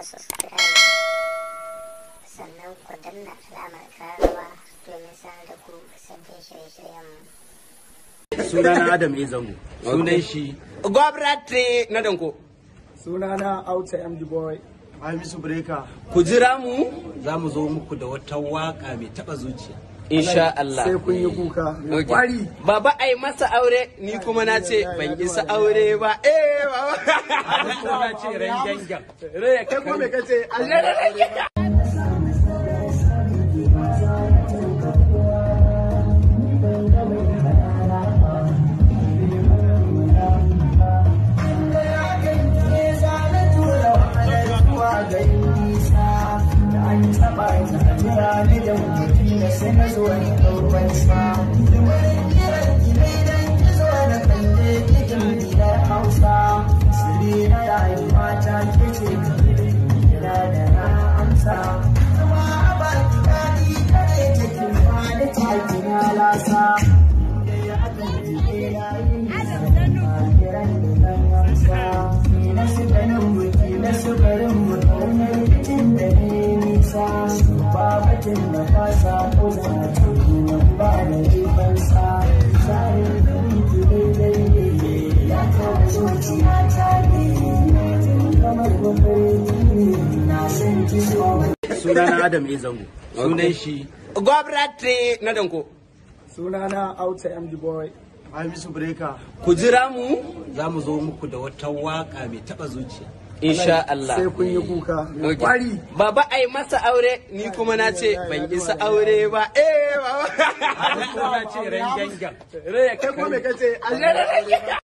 Subscribe, sannan ku danna alamar kararrawa domin sanar da ku sabbin shirye-shiryenmu. Sunana Adam A Zango. Sunan shi Gwamnati na Danko. Sunana Auta MD Boy. Hamisu Breaker. Ku jira mu. Za mu zo muku da wata waka mai taba zuciya. Insha Allah. Sai kun yi kuka. Kwari. Baba ai masa aure, ni kuma na ce ban isa aure ba. Eh baba. Na ce ran gangan. Rai kai kuma me kace? Allah. Sunana Adam A Zango. Sunan shi Gwamnati na Danko. Sunana Auta MD Boy. Hamisu Breaker. Ku jira mu. Za mu zo muku da wata waka mai taba zuciya. Insha Allah. Sai kun yi kuka. Kwari. Baba ai masa aure, ni kuma na ce ban isa aure ba. Eh baba. Na ce ran gangan. Rai kai kuma me kace? Allah.